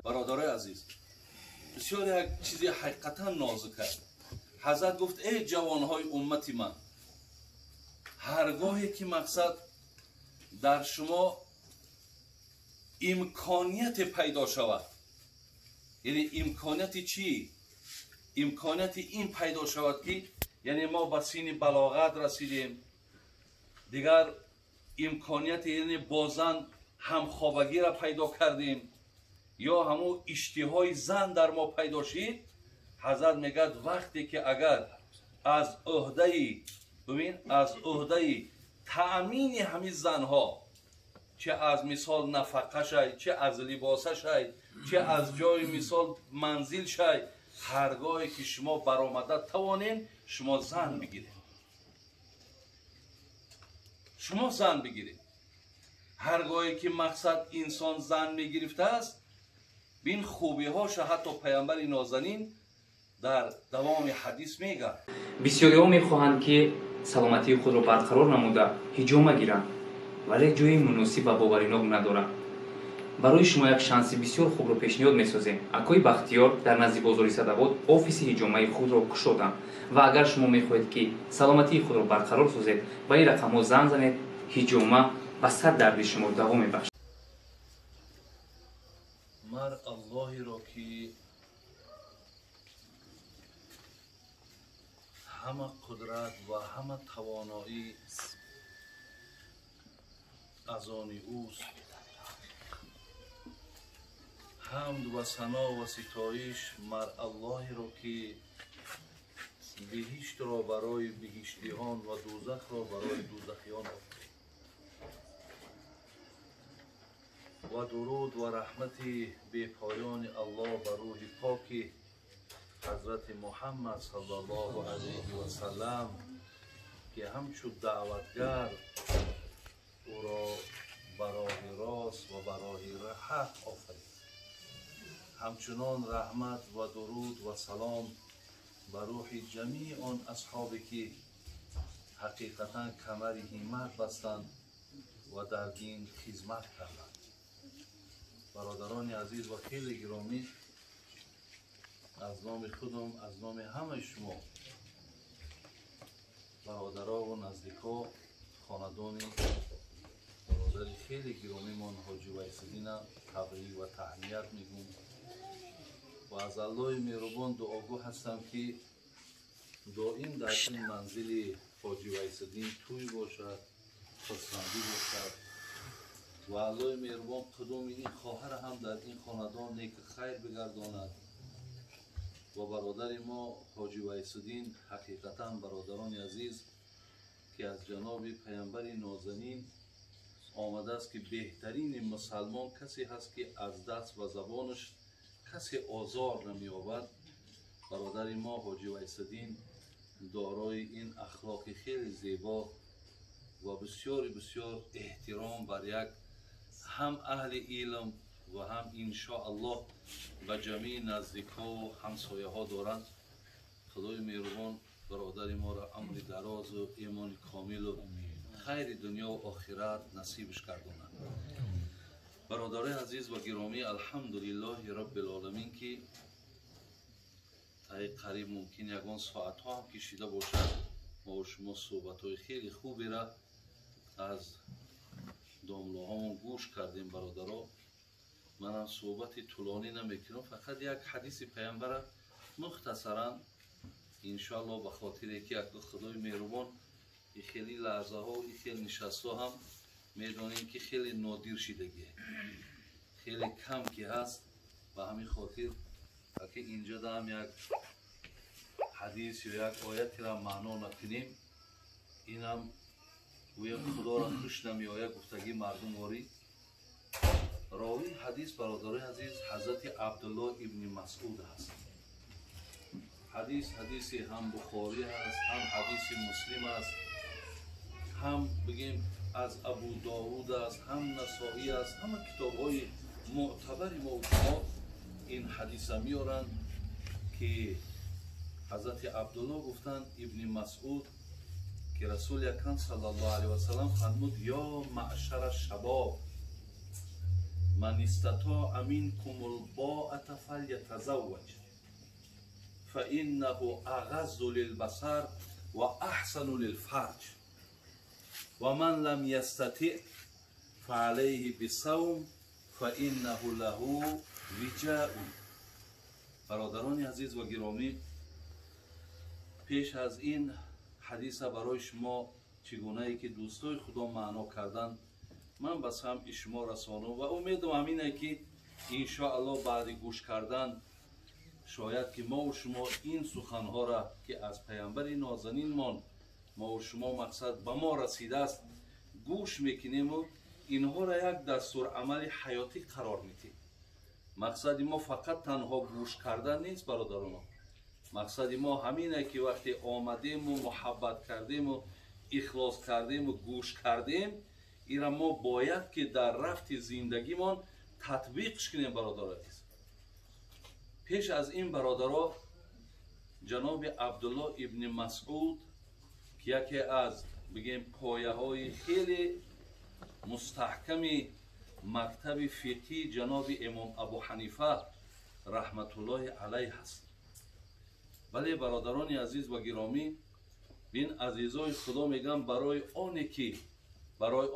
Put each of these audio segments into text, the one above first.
Бародарои азиз, бисёр як чизи ҳақиқатан нозук аст. Ҳазрат гуфт: эй ҷавонҳои уммати ман, ҳаргоҳе ки мақсад дар шумо имконияте пайдо шавад, яъне имконияти чӣ? Имконияти ин пайдо шавад ки яъне мо ба синни балоғат расидем, дигар имконияти яъне бо зан ҳамхобагиро пайдо кардем ё ҳамун иштиҳои зан дар мо пайдо шид, ҳазрат мегӯяд вақте ки агар аз ӯҳдаи, бибин, аз ӯҳдаи таъмини ҳамин занҳо, чӣ аз мисол нафақашай, чӣ аз либосашай, чӣ аз ҷои мисол манзилшай, ҳаргоҳе ки шумо баромада тавонед, шумо зан бигиред. Шумо зан бигиред. Ҳаргоҳе ки мақсад инсон зан мегирифтааст, бин хубиҳоша ҳатто паямбари нозанин дар давоми ҳадис мегӯяд. Бисёриҳо мехоҳанд ки саломатии худро барқарор намуда ҳиҷома гиранд, вале ҷои муносиб ва боваринок надоранд. Барои шумо як шанси бисёр хубро пешниҳод месозем. Акои Бахтиёр дар назди бозори Садавод офиси ҳиҷомаи худро кушоданд ва агар шумо мехоҳед ки саломатии худро барқарор созед, ба ин рақамҳо занг занед. Ҳиҷома ба сад дарди шумо даво мебахшад. Мар Аллоҳиро ки ҳама қудрат ва ҳама тавоноӣ аз они ӯст, ҳамд ва сано ва ситоиш мар Аллоҳиро ки биҳиштро барои биҳиштиён ва дӯзахро барои дӯзахиён офарид ва дуруд ва раҳмати бепоёни Аллоҳ ба рӯҳи поки ҳазрати Муҳаммад саллаллоҳу алайҳи васаллам ки ҳамчун даъватгар ӯро ба роҳи рост ва ба роҳи ҳақ офарид. Ҳамчунон раҳмат ва дуруд ва салом ба рӯҳи ҷамии он асҳобе ки ҳақиқатан камари ҳиммат бастанд ва дар дин хизмат карданд. Бародарони азиз ва хеле гиромӣ, аз номи худам, аз номи ҳамаи шумо бародаро ва наздикҳо, хонадони бародари хеле гиромимон Ҳоҷи Вайсиддина табрик ва таҳният мегӯм ва аз Аллоҳи меҳрубон дуогӯ ҳастам ки доим дар ин манзили Ҳоҷи Вайсиддин тӯй бошад, хурсандӣ бошад ва Аллоҳи меҳрубон қудуми ин хоҳара ҳам дар ин хонадон неки хайр бигардонад. Ва бародари мо Ҳоҷи Вайсиддин ҳақиқатан бародарони азиз ки аз ҷаноби паямбари нозанин омадааст ки беҳтарини мусалмон касе ҳаст ки аз даст ва забонаш касе озор намеёбад. Бародари мо Ҳоҷи Вайсиддин дорои ин ахлоқи хеле зебо ва бисёри бисёр эҳтиром бар як ҳам аҳли илм ва ҳам иншоаллоҳ ба ҷамии наздикҳову ҳамсояҳо доранд. Худои меҳрубон бародари моро амри дарозу имони комилу хайри дунё ва охират насибаш гардонад. Бародарои азиз ва гиромӣ, алҳамдулиллоҳи роббил оламин ки таи қариб мумкин ягон соатҳо ҳам кишида бошад, мо шумо суҳбатҳои хеле хуберо аз домлоҳомон гӯш кардем. Бародаро, манам суҳбати тӯлонӣ намекунам, фақат як ҳадиси паямбара мухтасаран иншоаллоҳ, ба хотире ки як Худои меҳрубон и хеле лаҳзаҳо, и хеле нишастҳо ҳам медонем ки хеле нодир шидагие, хеле кам ки ҳаст. Ба ҳамин хотир ки инҷо даам як ҳадис ё як оятиро маъно накунем, инам гӯям Худоро хуш намеояд гуфтагии мардумворӣ. Ровии ҳадис, бародарои азиз, ҳазрати Абдуллоҳ ибни Масъуд ҳаст. Ҳадис ҳадиси ҳам Бухорӣ ҳаст, ҳам ҳадиси Муслим аст, ҳам бигем аз Абу Довуд аст, ҳам Насоӣ аст. Ҳама китобҳои мӯътабари мо шумо ин ҳадиса меоранд ки ҳазрати Абдуллоҳ гуфтанд ибни Масъуд ки Расули Акрам саллаллоҳу алайҳи васаллам фармуд: ё маъшара шабоб, Ман истатоа минкумул боата фалятазавваҷ фаиннаҳу ағаззу лилбасар ва аҳсану лилфарҷ ва ман лам ястатиъ фаалайҳи бисавм фаиннаҳу лаҳу виҷаун. Бародарони азиз ва гиромӣ, пеш аз ин ҳадиса барои шумо чӣ гунае ки дӯстои худо маъно карданд, ман ба самъи шумо расонам ва умедам ҳамине ки иншоаллоҳ баъди гӯш кардан шояд ки мову шумо ин суханҳоро ки аз паямбари нозанинмон мову шумо мақсад ба мо расидааст гӯш мекунему инҳоро як дастурамали ҳаётӣ қарор медиҳем. Мақсади мо фақат танҳо гӯш кардан нест, бародароно. Мақсади мо ҳамине ки вақте омадему муҳаббат кардему ихлос кардему гӯш кардем, ира мо бояд ки дар рафти зиндагимон татбиқш кунем, бародаро азиз. Пеш аз ин, бародаро, ҷаноби Абдулло ибни Масъуд, ки яке аз бигем пояҳои хеле мустаҳками мактаби фиқҳи ҷаноби имом Абу Ҳанифа раҳматуллоҳи алайҳ ҳаст. Вале бародарони азиз ва гиромӣ, ин азизои худо мегӯям, барои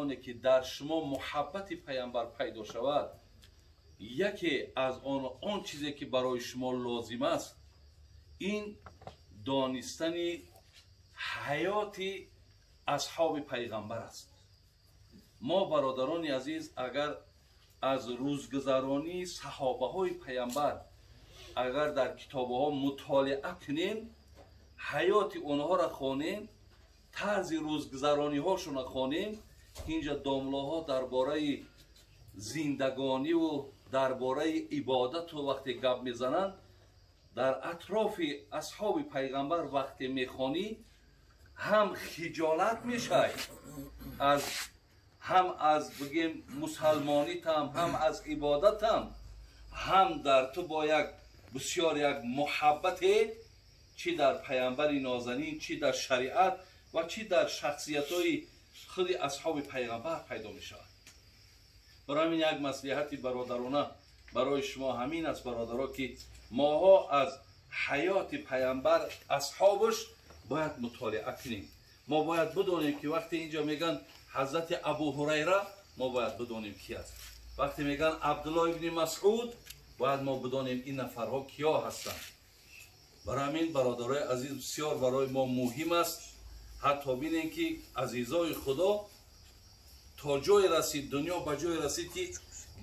оне ки дар шумо муҳаббати паямбар пайдо шавад, яке аз он чизе ки барои шумо лозим аст, ин донистани ҳаёти асҳоби пайғамбар аст. Мо, бародарони азиз, агар аз рӯзгузаронии саҳобаҳои паямбар агар дар китобҳо мутолиа кунем, ҳаёти онҳоро хонем, тарзи рӯзгузарониҳошонро хонем, инҷа домлоҳо дар бораи зиндагониву дар бораи ибодату вақте гап мезананд, дар атрофи асҳоби пайғамбар вақте мехонӣ, ҳам хиҷолат мешавӣ аз ҳам аз бигем мусалмонитам, ҳам аз ибодатам, ҳам дар ту бо як бисёр як муҳаббате чӣ дар паямбари нозанин, чӣ дар шариат ва чӣ дар шахсиятҳои худи асҳоби пайғамбар пайдо мешавад. Барои ҳамин як маслиҳати бародарона барои шумо ҳамин аст, бародаро, ки моҳо аз ҳаёти паямбар асҳобаш бояд мутолиа кунем. Мо бояд бидонем ки вақте инҷо мегӯянд ҳазрати Абу Ҳурайра, мо бояд бидонем ки аст. Вақте мегӯянд Абдулло ибни Масъуд, бояд мо бидонем ин нафарҳо киё ҳастанд. Барои ҳамин, бародарои азиз, бисёр барои мо муҳим аст. Ҳатто бинем ки азизои худо то ҷое расид, дунё ба ҷое расид ки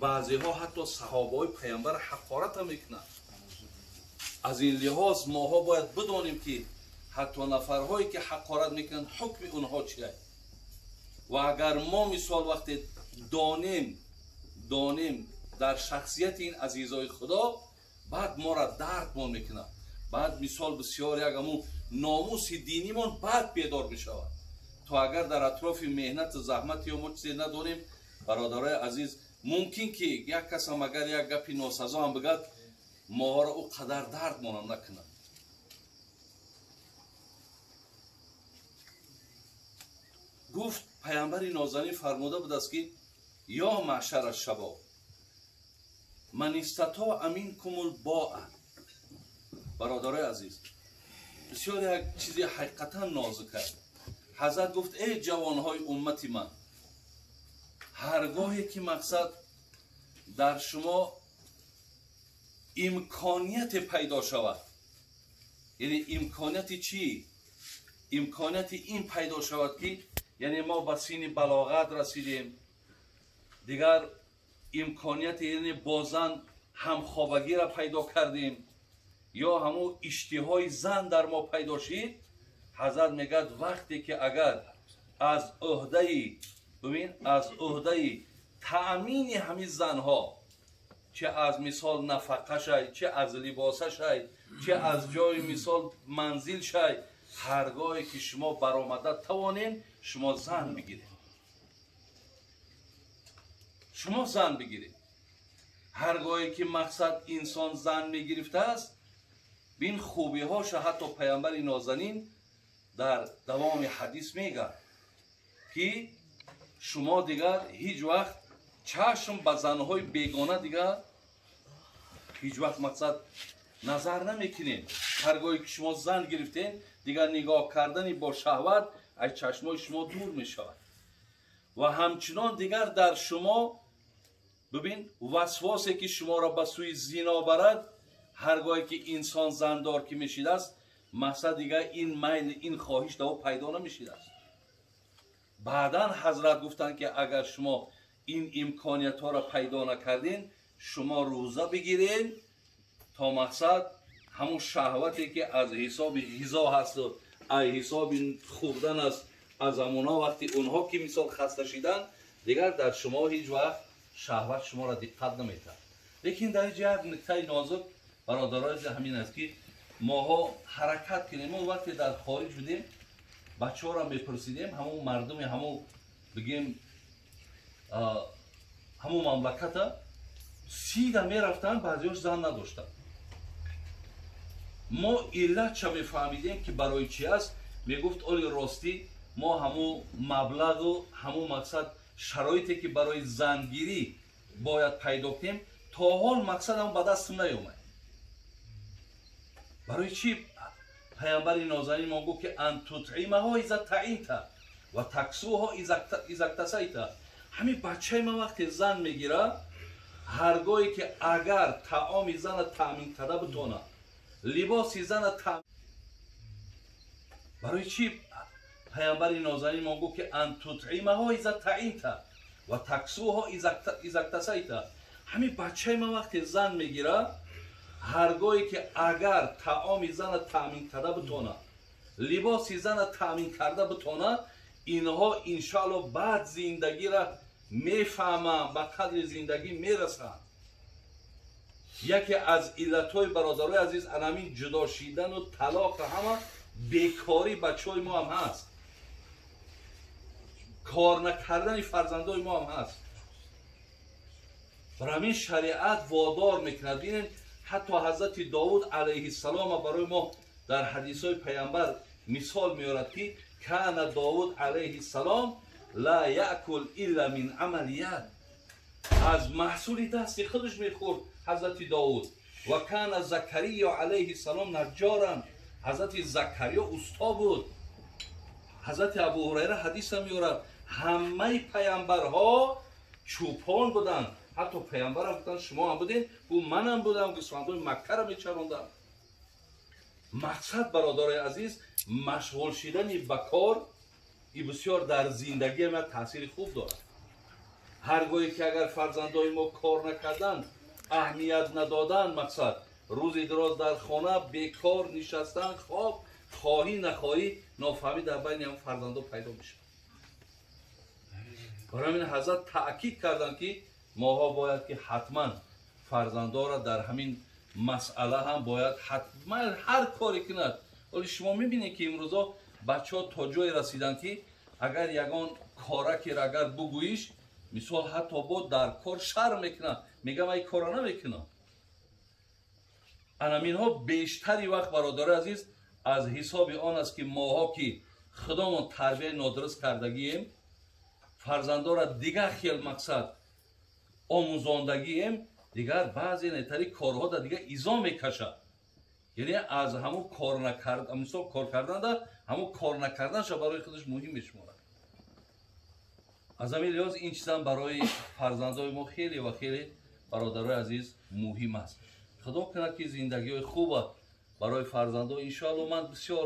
баъзеҳо ҳатто саҳобаҳои паямбар ҳақората мекунанд. Аз ин лиҳоз моҳо бояд бидонем ки ҳатто нафарҳое ки ҳақорат мекунанд, ҳукми онҳо чист. Ва агар мо мисол вақте донем дар шахсияти ин азизои худо, баъд моро дардмон мекунад. Баъд мисол бисёр як ҳамун номуси динимон баъд бедор мешавад. То агар дар атрофи меҳнату заҳмати ё мо чизе надонем, бародарои азиз, мумкин ки як касам агар як гапи носазо ҳам бигӯяд, моҳоро ӯ қадар дардмонам накунад. Гуфт паямбари нозанин фармуда будааст ки ё маъшара шабоб ман истатоа минкумул боа. Бародарои азиз, бисёр як чизи ҳақиқатан нозук аст. Ҳазрат гуфт: эй ҷавонҳои уммати ман, ҳаргоҳе ки мақсад дар шумо имконияте пайдо шавад, яъне имконияти чӣ? Имконияти ин пайдо шавад ки яъне мо ба синни балоғат расидем, дигар имконияти яъне бо зан ҳамхобагиро пайдо кардем, ё ҳамун иштиҳои зан дар мо пайдо шид, ҳазрат мегӯяд вақте ки агар аз ӯҳдаи, бибин, аз ӯҳдаи таъмини ҳамин занҳо, чӣ аз мисол нафақашай, чӣ аз либосашай, чӣ аз ҷои мисол манзилшай, ҳаргоҳе ки шумо баромада тавонед, шумо зан бигиред. Шумо зан бигиред. Ҳаргоҳе ки мақсад инсон зан мегирифтааст, бин хубиҳоша ҳатто паямбари нозанин дар давоми ҳадис мегӯяд ки шумо дигар ҳеҷ вақт Чашм ба занҳои бегона дигар ҳеҷ вақт мақсад назар намекунем. Ҳаргоҳе ки шумо зан гирифтем, дигар нигоҳ кардани бо шаҳват аз чашмои шумо дур мешавад. Ва ҳамчунон дигар дар шумо бибин васвосе ки шуморо ба сӯи зино барад, ҳаргоҳе ки инсон зандор ки мешидааст, мақсад дигар ин майл, ин хоҳиш дар ӯ пайдо намешидааст. Баъдан ҳазрат гуфтанд ки агар шумо ин имкониятҳоро пайдо накардин, шумо рӯза бигиред то мақсад ҳамун шаҳвате ки аз ҳисоби ғизо ҳасту аз ҳисоби хӯрдан аст, аз ҳамонҳо вақти онҳо ки мисол хаста шидан, дигар дар шумо ҳеҷ вақт шаҳват шуморо диққат наметавад. Лекин дар инҷа як нуктаи нозук бародарои ҳамин аст ки моҳо ҳаракат кунем. Мо вақте дар хориҷ будем, бачаҳоро мепурсидем, ҳамун мардуми ҳамун бигем ҳамун мамлаката сида мерафтанд, баъзеҳош зан надоштанд. Мо иллатша мефаҳмидем ки барои чи аст. Мегуфт оли ростӣ мо ҳамун маблағу ҳамун мақсад шароите ки барои зангирӣ бояд пайдо кунем, то ҳол мақсадам ба дастм наёмад. Барои чи паямбари нозанин мо гуфт ки ан тутъимаҳо иза таимта ва таксуҳо иза ктасайта. Ҳамин бачаи ман вақте зан мегирад, ҳаргоҳе ки агар таоми зана таъмин карда битонад, либоси зана барои чи паямбари нозанин мо гуфт ки ан тутъимаҳо иза таимта ва таксуҳо иза ктасайта. Ҳамин бачаи ман вақте зан мегирад, ҳаргоҳе ки агар таоми зана таъмин карда битонад, либоси зана таъмин карда битонад, инҳо иншоалло баъд зиндагиро мефаҳманд, ба қадри зиндагӣ мерасанд. Яке аз иллатҳои бародарои азиз анамин ҷудо шидану талоқ ҳама бекорӣ бачаҳои мо ҳам ҳаст, кор накардани фарзандои мо ҳам ҳаст. Бар ҳамин шариат водор мекунад. Бинед, ҳатто ҳазрати Довуд алайҳиссалом барои мо дар ҳадисҳои паямбар мисол меорад ки кана Довуд алайҳиссалом ла яъкул илла мин амали яд, аз маҳсули дасти худаш мехӯрд ҳазрати Довуд. Ва кана Закариё алайҳиссалом наҷҷоран, ҳазрати Закариё усто буд. Ҳазрати Абу Ҳурайра ҳадиса меорад, ҳамаи паямбарҳо чӯпон буданд. Ҳатто паямбарам гуфтанд шумо ҳам будед, гуфт манам будам, гӯсфандои Маккаро мечарондам. Мақсад бародарои азиз, машғул шидани ба кор и бисёр дар зиндагии ма таъсири хуб дорад. Ҳаргоҳе ки агар фарзандои мо кор накарданд, аҳамият надоданд, мақсад рӯзи дароз дар хона бекор нишастан, хоб, хоҳӣ нахоҳӣ нофаҳмӣ дар байни ҳам фарзандо пайдо мешавад. Барои ҳамин ҳазрат таъкид карданд ки моҳо бояд ки ҳатман фарзандоро дар ҳамин масъала ҳам бояд ҳатман ҳар коре кунад. Вале шумо мебинед ки имрӯзо бачаҳо то ҷое расиданд ки агар ягон коракеро агар бугӯиш, мисол ҳатто бо дар кор шарм мекунад, мегӯям ай кора намекунам. Анаминҳо бештари вақт бародари азиз аз ҳисоби он аст ки моҳо ки худомон тарбияи нодуруст кардагием, фарзандора дигар хел мақсад омӯзондагием, дигар баъзе нетари корҳо да дигар изо мекашад. Яъне аз ҳамун кор накард, мисол кор карданда ҳамун кор накарданша барои худаш муҳим мешуморад. Аз ҳамин лиҳоз ин чизам барои фарзандои мо хеле ва хеле бародарои азиз муҳим аст. Худо кунад ки зиндагиҳои хуба барои фарзандо иншоалло. Ман бисёр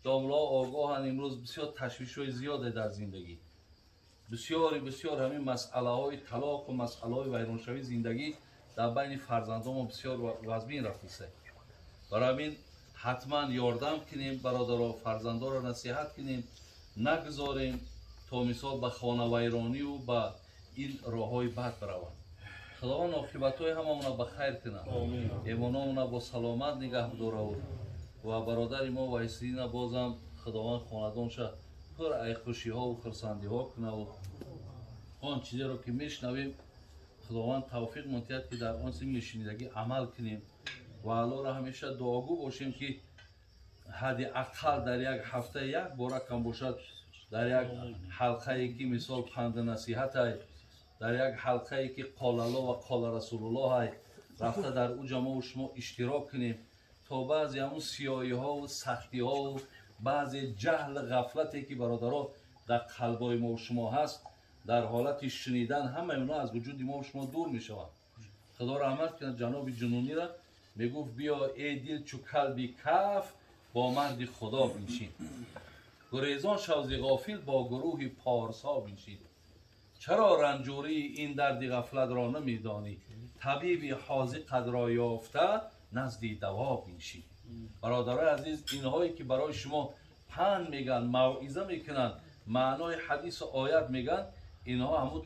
домлаҳо огоҳанд, имрӯз бисёр ташвишҳои зиёде дар зиндагӣ, бисёри бисёр ҳамин масъалаҳои талоқу масъалаҳои вайроншавии зиндагӣ дар байни фарзандомо бисёр вазмин рафтиста. Барои ҳамин ҳатман ёрдам кунем бародаро, фарзандоро насиҳат кунем, нагузорем то мисол ба хонавайронию ба ин роҳҳои бад бираванд. Худованд оқибатҳои ҳамамона ба хайр кунад, эмономона бо саломат нигаҳ бидораву ва бародари мо Вайсидина бозам Худованд хонадонша пур ай хушиҳову хурсандиҳо кунаву он чизеро ки мешунавем Худованд тавфиқ мунтиҳад ки дар он чизи мешунидагӣ амал кунем ва Аллоҳро ҳамеша дуогӯ бошем ки ҳадди ақал дар як ҳафта як бора кам бошад дар як ҳалқае ки мисол панду насиҳатай Дар як ҳалқае ки қолалло ва қола расулуллоҳ рафта, дар уҷа мо шумо иштирок кунем, то баъзе ҳамун сиёҳиҳову сахтиҳову баъзе ҷаҳл ғафлате ки, бародаро, дар қалбои мо шумо ҳаст, дар ҳолати шунидан ҳамаи онҳо аз вуҷуди мо шумо дур мешаванд. Худо раҳмат кунад ҷаноби Ҷунунира, мегуфт: «Биё, эй дил, чу калби каф бо марди Худо биншин, гурезон шав зи ғофил, бо гурӯҳи порсо биншин. Чаро ранҷурии ин дарди ғафлатро намедонӣ? Табиби ҳозиқат ро ёфта, назди даво биншин». Бародарои азиз, инҳое ки барои шумо панд мегӯянд, мавъиза мекунанд, маънои ҳадису оят мегӯянд, инҳо ҳамун